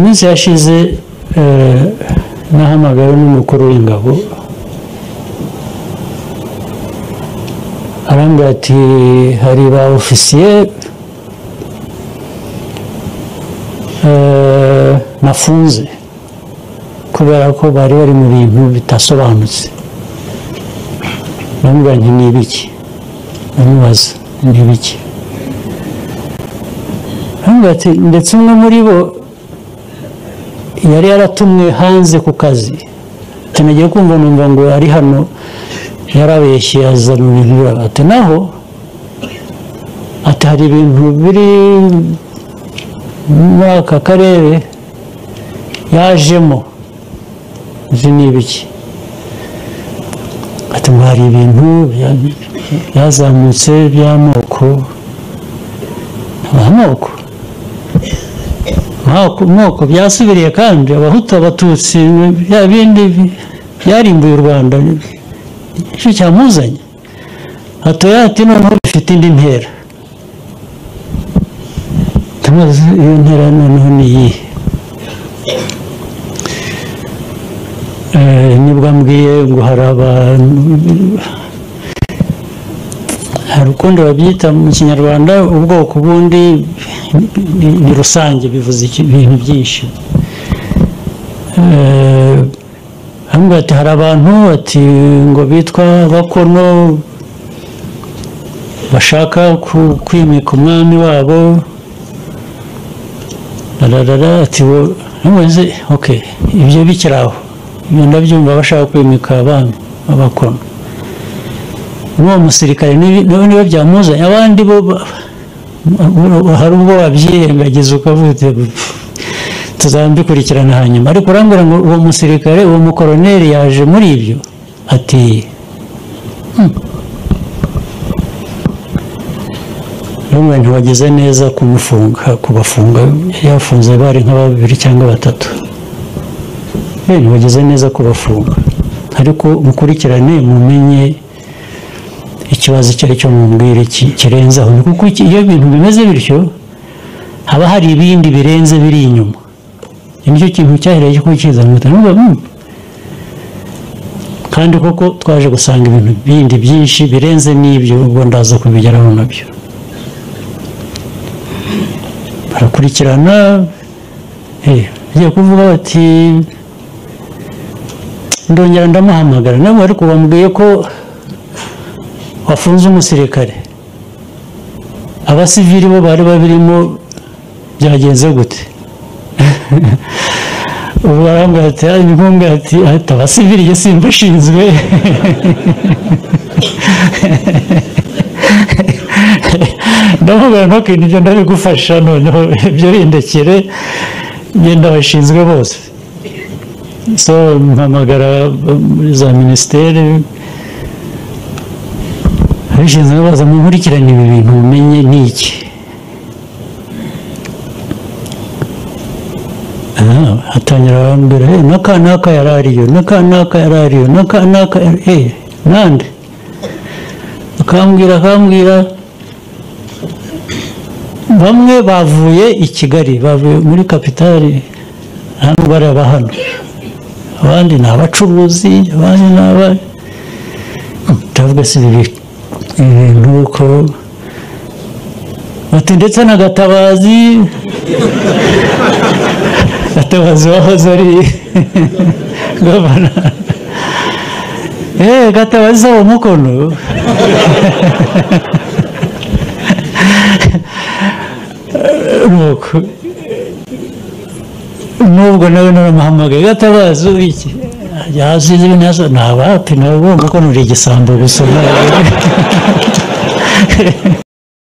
Iminsi yashize nahamagawe n'umukuru w'ingabo, arambwira ati hari ba ofisiye nafunze kubera ko bari bari mu bintu bitasobanutse. Ndamubwira nti ni ibiki? Ndamubaza ni ibiki? Arambwira ati ndetse umwe muri bo yari yaratumwe hanze ku kazi, tunagiye kumva numva ngo ari hano yarabeshye aza mu bintu biraba. Ati naho ati hari ibintu biri muri aka karere yajemo, izi ni ibiki? Ati ngo hari ibintu byazamutse by'amoko, amoko moko byasubiriye kandi abahutu abatutsi bya bindi byarimbuye u Rwanda, icyo cyamuzanye. Atoya ati noneho bifite indi ntera. Tumaze iyo ntera noneho ni iyihe? Nibwo ambwiye ngo hari abantu, hari ukundi babyita mu Kinyarwanda, ubwoko bundi ni rusange bivuze ibintu byinshi. Arambwira ati hari abantu ati ngo bitwa Bakono bashaka kwimika umwami wabo, ati okay, ibyo bikiri aho, ibyo ndabyumva bashaka kwimika abami b'Abakono. N'uwo musirikare niba byamuzanye, abandi bo hari ubwo wabyirengagiza ukavuga uti tuzabikurikirana hanyuma. Ariko urambwira ngo uwo musirikare, uwo mukoroneri yaje muri ibyo, ati rumwe ntiwagize neza kumufunga, kubafunga. Yafunze bari nka babiri cyangwa batatu, ntiwagize neza kubafunga, ariko mukurikirane mumenye ikibazo icyo ari cyo, mumbwire kirenze aho, kuko iyo ibintu bimeze bityo haba hari ibindi birenze biri inyuma. Nicyo kintu cyahereye ko kiza kandi koko twaje gusanga ibintu bindi byinshi birenze n'ibyo, ubwo ndaza kubigeraho nabyo. Barakurikirana, bagiye kuvuga bati ndongera ndamuhamagara nabo, ariko bambwiye ko wafunze umusirikare, abasivili bo bari babirimo byagenze gute? Ubu barambwira ati inkunga ati abasivili jye simbashinzwe. Ndamubwira ntuke ibyo ndabigufasha, noneho ibyo bindekere ngenda bashinzwe bose. So mpamagara muri za minisiteri abishinzwe baza munkurikirane ibi bintu mumenye ni iki. Atangira arambwira n'aka n'aka yarariyo, n'aka n'aka yarariyo, n'aka n'aka nande, akambwira bamwe bavuye i Kigali, bavuye muri kapitali, hano baraba hano, abandi ni abacuruzi, abandi ni aba, ndavuga si ibi ibintu uko bati ndetse na Gatabazi, Gatabazi wahoze ari gavana, Gatabazi wo Mukono. Nubwo nawe naramuhamagaye, Gatabazi iki yazize ibintu nta wapi, ntabwo Mukono uri igisambo gusa.